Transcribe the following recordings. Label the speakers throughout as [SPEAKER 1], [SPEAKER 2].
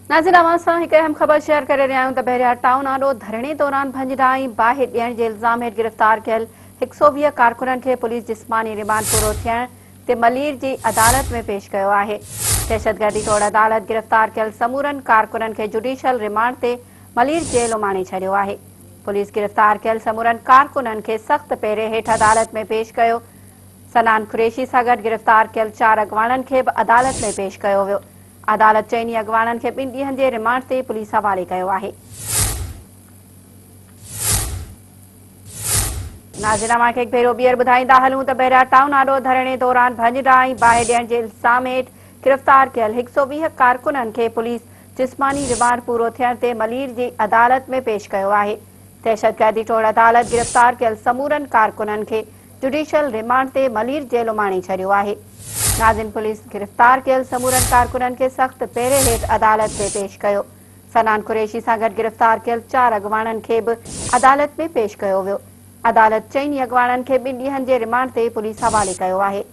[SPEAKER 1] ناظرين اوهان سان هڪ اهم خبر شيئر ڪري رهيا آهيون ته بحريا ٽائون آڏو ڌرڻي دوران ڀڃ ڊاهه ۽ باهه ڏيڻ جي الزام هيٺ گرفتار ڪيل 120 ڪارڪنن کي پوليس جسماني ريمانڊ پورو ٿيڻ تي ملير جي عدالت ۾ پيش ڪيو آهي. دهشتگردي ٽوڙ عدالت گرفتار ڪيل سمورن ڪارڪنن کي جڊيشل ريمانڊ تي ملير جيل اماڻي ڇڏيو آهي. پوليس گرفتار ڪيل سمورن ڪارڪنن کي سخت پهري هيٺ عدالت ۾ پيش ڪيو. صنعان قريشي سان گڏ گرفتار ڪيل چار اڳواڻن کي به عدالت ۾ پيش ڪيو ويو. عدالت چئني اڳواڻن کي ٻن ڏينهن جي رمانڊ تي پوليس حوالي ڪيو آهي. ناظرين اوهان کي هڪ ڀيرو ٻيهر ٻڌائيندا هلون ته بحريا ٽائون آڏو ڌرڻي دوران ڀڃ ڊاهه ۽ باهه ڏيڻ جي الزام هيٺ گرفتار ڪيل 120 ڪارڪنن کي پوليس جسماني رمانڊ پورو ٿيڻ تي ملير جي عدالت ۾ پيش ڪيو آهي. دهشتگردي ٽوڙ عدالت گرفتار ڪيل سمورن ڪارڪنن کي جڊيشل ريمانڊ تي ملير جيل اماڻي ڇڏيو آهي. ناظم پوليس گرفتار ڪيل سمورن ڪارڪنن کي سخت پهري هيٺ عدالت ۾ پيش ڪيو. صنعان قريشي سان گڏ گرفتار ڪيل چار اڳواڻن کي به عدالت ۾ پيش ڪيو ويو. عدالت چئني اڳواڻن کي ٻن ڏينهن جي ريمانڊ تي پوليس حوالي ڪيو آهي.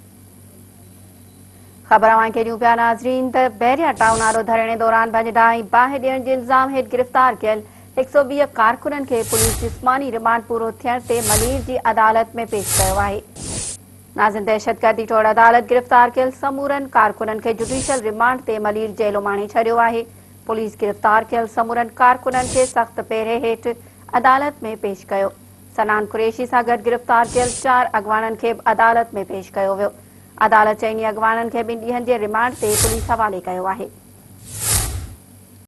[SPEAKER 1] خبر اوهان کي ڏيون پيا ناظرين ته بحريا ٽائون آڏو ڌرڻي دوران ڀڃ ڊاهه ۽ باهه ڏيڻ جي الزام هيٺ گرفتار ڪيل 120 ڪارڪنن کي پوليس جسماني رمانڊ پورو ٿيڻ تي ملير جي عدالت ۾ پيش ڪيو آهي. ناظم دهشتگردي ٽوڙ عدالت گرفتار ڪيل سمورن ڪارڪنن کي جڊيشل رمانڊ تي ملير جيل اماڻي ڇڏيو آهي. پوليس گرفتار ڪيل سمورن ڪارڪنن کي سخت پهري هيٺ عدالت ۾ پيش ڪيو. صنعان قريشي سان گڏ گرفتار ڪيل چار اڳواڻن کي به عدالت ۾ پيش ڪيو ويو. عدالت چئني اڳواڻن کي ٻن ڏينهن جي رمانڊ تي پوليس حوالي ڪيو آهي.